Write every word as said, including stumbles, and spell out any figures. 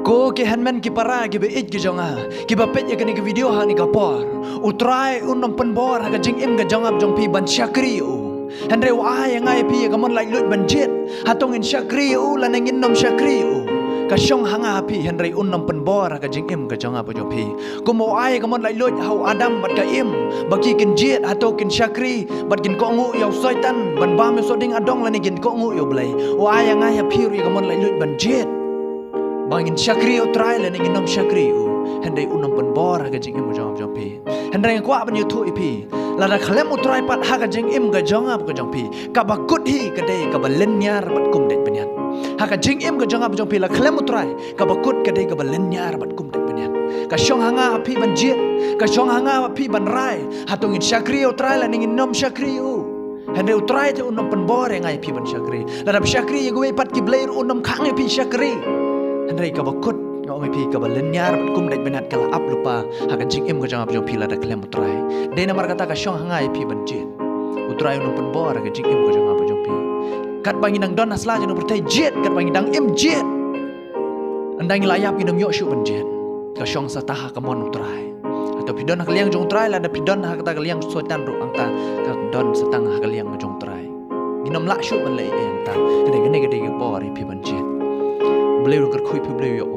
Ko ki hynmen ki para kiba ïeit ki jong nga, kiba peit ïa kane ka video ha kane ka por. U Trai un ym pynbor ha ka jingim ka jong nga bad jong phi ban shakri ïa u. Hynrei u ai ïa nga ïa phi ïa ka mon laitluid ban jied. Hato ngin shakri ïa u lane ngin ym shakri ïa u. Ka shong ha nga ha phi, hynrei un ym pynbor ha ka jingim ka jong nga bad jong phi. Kumba u ai ïa ka mon laitluid ha u Adam bad ka Im, ba ki kin jied, hato kin shakri bad kin kohnguh ïa u Soitan ban bam ïa u sohdieng adong lane kin kohnguh ïa u Blei. U ai ïa nga ïa phi ruh ïa ka mon laitluid ban jied. Ba ngin shakri ïa u Trai lane ngin ym shakri ïa u. Hynrei un ym pynbor ha ka jingim ka jong nga bad jong phi. Hynrei nga kwah ban ïathuh ïa phi, lada khlem u Trai pat ha ka jingim ka jong nga bad ka jong phi, kaba kut hi ka dei kaba lynñiar bad kum dei bniat. Ha ka jingim ka jong nga bad jong phi, la khlem u Trai, kaba kut ka dei kaba lynñiar bad kum dei bniat. Ka shong ha nga ha phi ban jied, ka shong ha nga ha phi ban rai. Hato ngin shakri ïa u Trai lane ngin ym shakri ïa u. Hynrei u Trai te un ym pynbor ïa nga ïa phi ban shakri. Lada phi shakri ïa kiwei pat ki blei ruh un ym khang ïa phi shakri. Hynrei kaba kut, nga ong ïa phi, kaba lynñiar bad kum dei bniat ka la ap lypa ha ka jingim ka jong nga bad jong phi lada khlem u Trai. Dei namar kata ka shong ha nga ïa phi ban jied. U Trai un ym pynbor ha ka jingim ka jong nga bad jong phi. Katba ngi nang don ha sla jong u pyrthei jied, katba ngi dang im jied. Ynda ngi la ïap ngi dang ïoh shuh ban jied. Ka shong sa tang ha ka mon u Trai. Hato phi don ha ka liang jong u Trai, lada phi don ha kata ka liang Soitan ruh, hangta ka don sa tang ha ka liang jong u Trai. Ngin ym lah shuh ban leh ei ei hangta. Ka dei kane ka dei ka bor ïa phi ban jied. Blei u kyrkhu ïa phi, Blei u ïoh